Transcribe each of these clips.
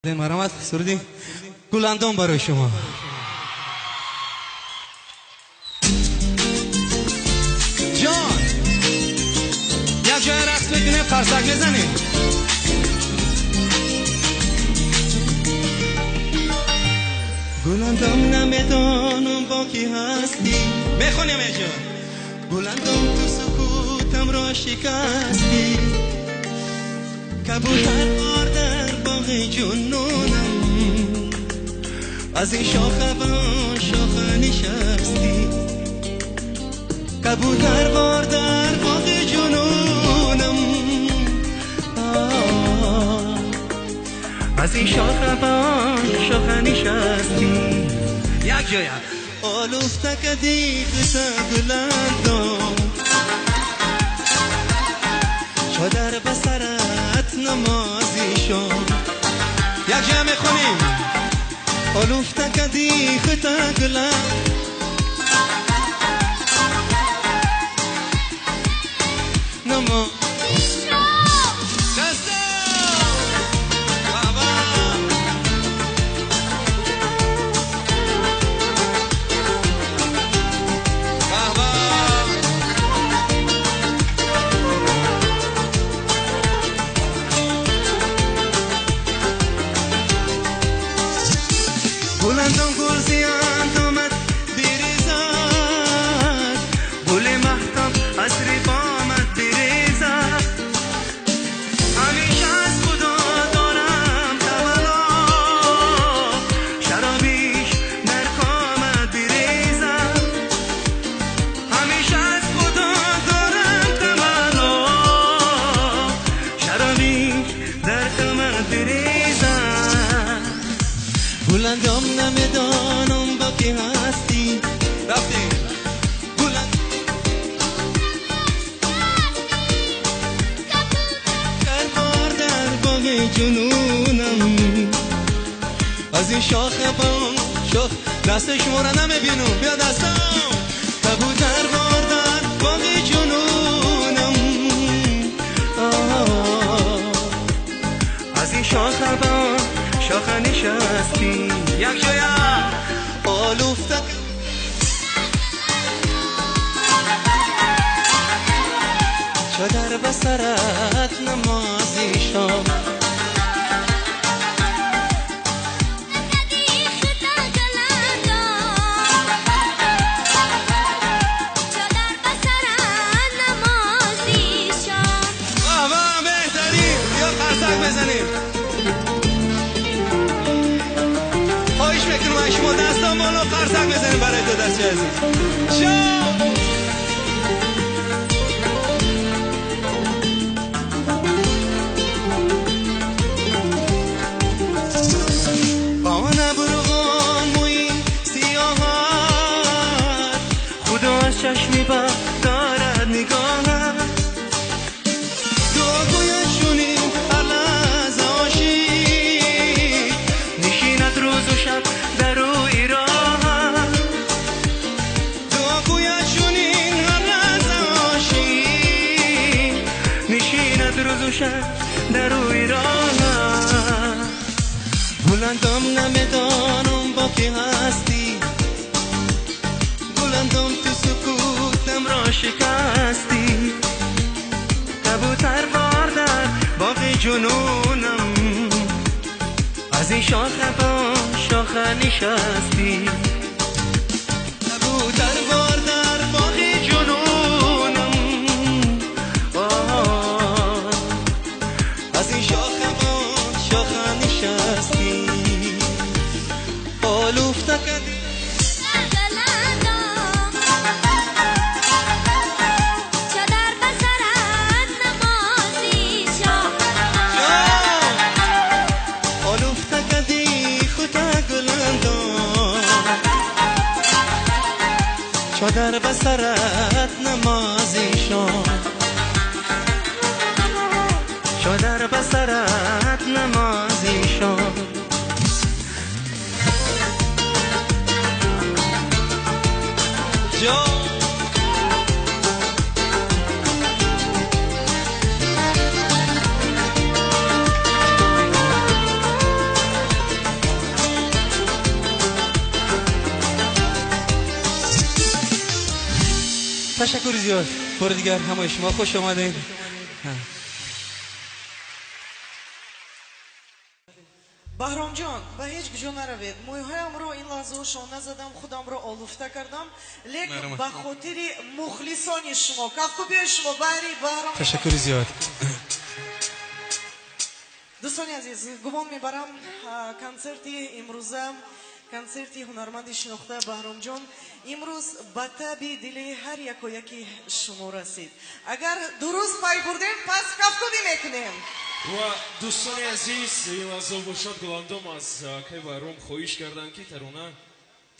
Марҳамат, суруди Гуландом барои шумо. Ҷон, як ҷоя рақс мекунем, қарсак мезанем. Гуландом, намедонам бо кӣ ҳастӣ. Мехонем як ҷо. Гуландом, ту сукутамро шикастӣ. Кабутар бор дар боғи ҷунунам, аз ин шоха ба он шоха нишастӣ. Кабутар бор дар боғи ҷунунам, аз ин шоха ба он шоха нишастӣ. Як ҷоя. Олуфта кади хута Гуландом, чодар ба сарат намози шом. Як ҷоя мехонем. Олуфта кади хута Гуланд, намо Гуландом, гул зиандомат бирезад, гули маҳтоб аз рибомат бирезад. Ҳамеша аз Худо дорам тавалло, шаробиш дар комат бирезад. Ҳамеша аз Худо дорам тавалло, шаробиш дар комат бирезад. Гуландом, намедонам бо кӣ ҳастӣ. Рафтем. Гуланд бор дар боғи ҷунунам, аз ин шоха ба он шох. Дасти шуморо намебинам, биё дастам. Кабутар бор дар боғи ҷунунам, аз ин шоха ба он шоха нишастӣ. Як ҷоя. Олуфта чодар ба сарат намози шом. Беҳтарин, биё қарсак мезанем. Хоҳиш мекунам аз шумо дастон боло, қарсак мезанем барои ду дастчаи азиз. Шом. Бона буруғон мӯи сиёҳат, Худо аз чашми бад дорад нигоҳат. Дуогӯяд чунин ҳар лаҳза ошиқ, нишинад рӯзу шаб дар рӯи роҳат. Дуогӯяд чунин ҳар лаҳза ошиқ, нишинад рӯзу шаб дар рӯи роҳат. Гуландом, намедонам бо кӣ ҳастӣ. Гуландом, ту сукутамро шикастӣ. Кабутар бор дар боғи ҷунунам, аз ин шоха ба он шоха нишастӣ. Кабутар бор дар боғи ҷунунам, аз ин шоха ба он шоха нишастӣ. Олуфта кади олуфта кади хута Гуландом, чодар ба сарат намози шом. Чодар ба сарат намози шом. Ҷон. Ташаккури зиёд. Бори дигар ҳамаи шумо хуш омадед. Баҳромҷон, ба ҳеҷ куҷо наравед. Мӯйҳоямро ин лаҳзаҳо шона задам, худамро олуфта кардам, лекин ба хотири мухлисони шумо, кафкӯбиҳои шумо баҳри Баҳром. Ташаккури зиёд. Дӯстони азиз, гумон мебарам, консерти имрӯза, консерти ҳунарманди шинохта Баҳромҷон имрӯз ба таби дили ҳар якояки шумо расид. Агар дуруст пай бурдем, пас кафкӯбӣ мекунем. Ва дӯстони азиз, ин лаҳза бошад, Гуландом аз акай Баҳром хоҳиш карданд, ки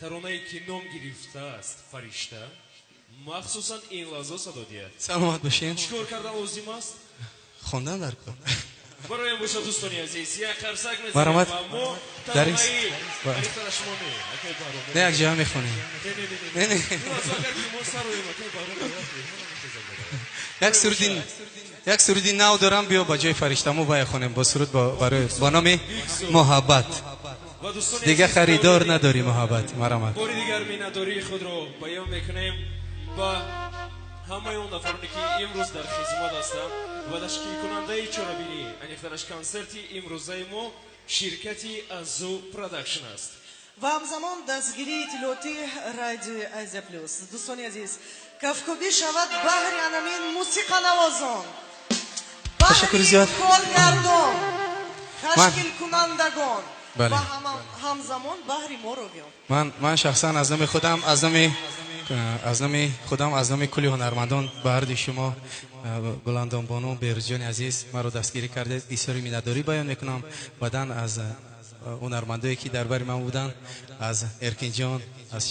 таронае ки ном гирифтааст «Фаришта», махсусан ин лаҳза садо диҳад. Саломат бошем. Чӣ кор кардан лозим аст? Хондан дар кор. Бароям бошад, дӯстони азиз, як қарсак мезанем Марҳамат. ва мо Дар ин- таронаи аниқтара шумо не, акай Баҳром. Не, як ҷоя мехонем. Не, не, не, Не, не. Ин лаҳза агар ки мо сароем, акай Баҳром бояд меҳмона мехезад. Як суруди нав дорам, биё ба ҷои «Фаришта» мо бая хонем бо суруд барои бо номи «Муҳаббат». Ва дӯстони Дига азиз, харидор надорӣ муҳаббат. Марҳамат. Бори дигар миннатдории худро баён мекунем ба ҳамаи он нафароне, ки имрӯз дар хизмат ҳастанд ва ташкилкунандаи чорабинӣ, аниқтараш консерти имрӯзаи мо, ширкати «Азу Продакшн» аст. Ва ҳамзамон дастгирии иттилоотии радиои «Азия Плюс». Дӯстони азиз, кафкӯбӣ шавад баҳри анамин мусиқанавозон, Ташаккури баҳри зиёд. коргардон, ташкилкунандагон Бале. ва ҳамзамон баҳри мо ровиён. Ман шахсан аз номи худам, аз номи кулли ҳунармандон ба ҳарди шумо, Гуландом бону, Беҳрӯзҷони азиз, маро дастгирӣ кардед, изҳори миннатдорӣ баён мекунам. Баъдан аз ҳунармандое, ки дар бари ман буданд, аз Эркинҷон, аз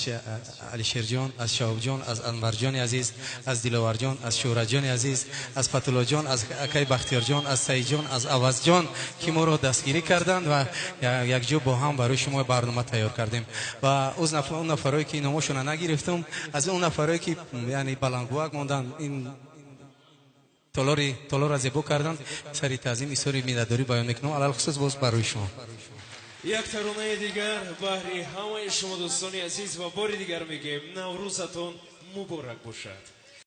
Алишерҷон, аз Шаҳобҷон, аз Анварҷони азиз, аз Диловарҷон, аз Шӯҳратҷони азиз, аз Фатуллоҷон, аз акай Бахтиёрҷон, аз Саидҷон, аз Авазҷон, ки моро дастгирӣ карданд ва якҷо бо ҳам барои шумо барнома тайёр кардем. Ва он нафарое, ки номошона нагирифтам, аз он нафарое, ки яъне баландгӯак монданд, ин толорро зебо карданд, сари таъзим изҳори миннатдорӣ баён мекунам, алалхусус боз барои шумо. Як таронаи дигар баҳри ҳамаи шумо, дӯстони азиз, ва бори дигар мегӯем, наврӯзатон муборак бошад.